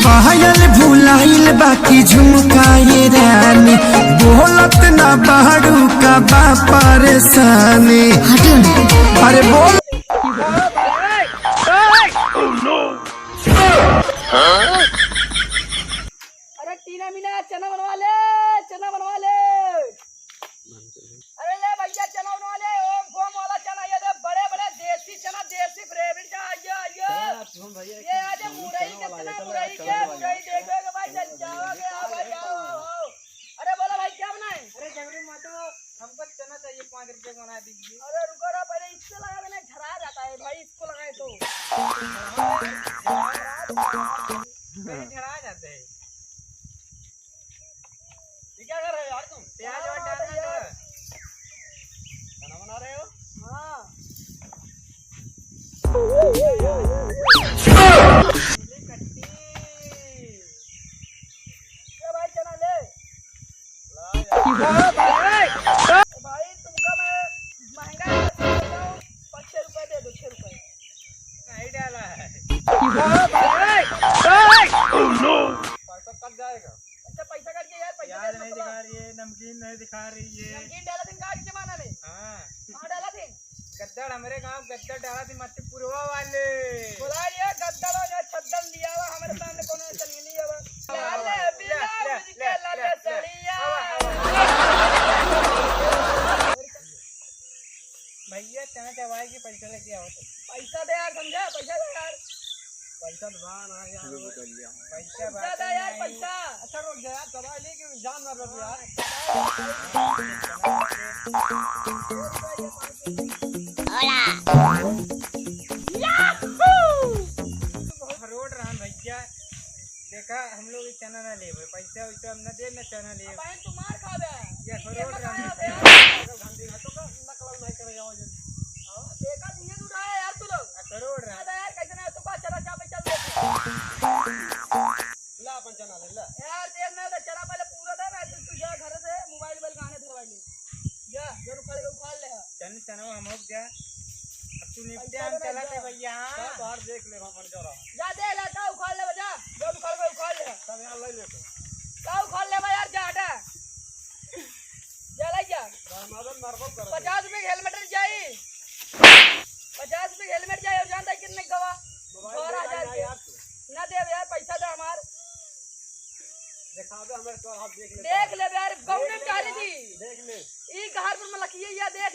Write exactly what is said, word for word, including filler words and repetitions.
पायल भुलाइल बाकी झुमकाए रानी, बोलत ना बाड़ू का बा परेशानी। हटियो ना। अरे बोल। अरे टीना मीना, चना बनवा ले, चना बनवा ले। अरे ले भैया, चना बनवा ले, ओम फोम वाला चना, ये दे, बड़े बड़े देसी चना, देसी ब्रांड का, आइए, आइए। चना, सुन भैया, ये आज चना मुरई के वाला चना, चना मुरई वाला के, चना वाला। मुरई देखोगे भाई, चल जाओगे, आओ भाई, आओ, आओ, आओ। अरे बोलो भाई, क्या बनाए? अरे जबरी मत हो, हमको चना चाहिए, पाँच रुपए का बना दीजिए। अरे रुको ना, पहले इसको लगा देना, झरा जाता है भाई, इसको लगाए तो। नहीं, झरा जाते हैं। ये क्या कर रहे हो यार तुम? प्याज और टमाटर यार। खाना बना रहे हो? हाँ। ले कट्टी। ले भाई चना ले। ला यार। भाई तुमका मैं महंगा देता हूँ, पाँच छः रुपए दे दो, छः रुपए। नहीं डाला है। पैसा कट जाएगा। अच्छा, पैसा कट गया यार, पैसा प्याज दे, नहीं मतलब। दिखा रही है, नमकीन नहीं दिखा रही है। नमकीन डाला दिन का आज जमाना में। हाँ। कहाँ डाला दिन? गद्दड़, हमरे गाँव गद्दड़ डाला दिन, मत पुरवा वाले। बुला लिया गद्दड़ और यहाँ छद्दड़ लिया हुआ, हमारे सामने कौन है, चलिए लिया हुआ। लाले ले, पीला ले, उजके ले, लाले ले, ले। सड़िया। आवा, आवा। भैया, चना चबाए के पैसा लेके आओ तो। पैसा दे यार, समझा? पैसा दे यार। पैसा तो बा ना यार। पैसा पैसा बा दे यार, नहीं। पैसा। अच्छा, रुक जा यार, चबाए ले के जान ना रख यार। रोड रहन भैया। देखा, हम लोग ई चना ना लेबे, पैसा वैसा हम ना देब, ना चना लेब। अब बहन तू मार खाबे। ये अखरोट राम। देखा, धीरे से उठाया यार तू लोग। अखरोट राम। अरे यार, कैसे ना, तू का चला, चापे चल दे। ला अपन चना ले, ला। यार, देख ना, तो चना पहले पूरा दे, मैं तू, तू जा घर से मोबाइल, मोबाइल गाने धरवाई ले। जा, जो उखाड़ के उखाड़ ले। चल, चलो, हम हो गया। अब तू निपटे, पैसा हम देना चला थे जा। भैया, हाँ। सब बाहर देख ले, हम जरा। जा दे, ला, जा, उखाड़ ले, जा। जो उखाड़ के उखाड़ ले। सब यहाँ ले ले तो। जा, उखाड़ ले, यार, जा, हटा। जा, ले जा। रामाधन मारबो कर। पचास रुपये के हेलमेट जाई। पचास रुपये के हेलमेट जाई और जानता है कितने गवा? मोबाइल बारह हजार दे के। यार तू। ना दे यार, पैसा दे हमार। दिखा दे हमें तो, आप देख ले। देख ले यार, गौने में चाह रही थी। देख ले। ई कहारपुर में लखिए या देख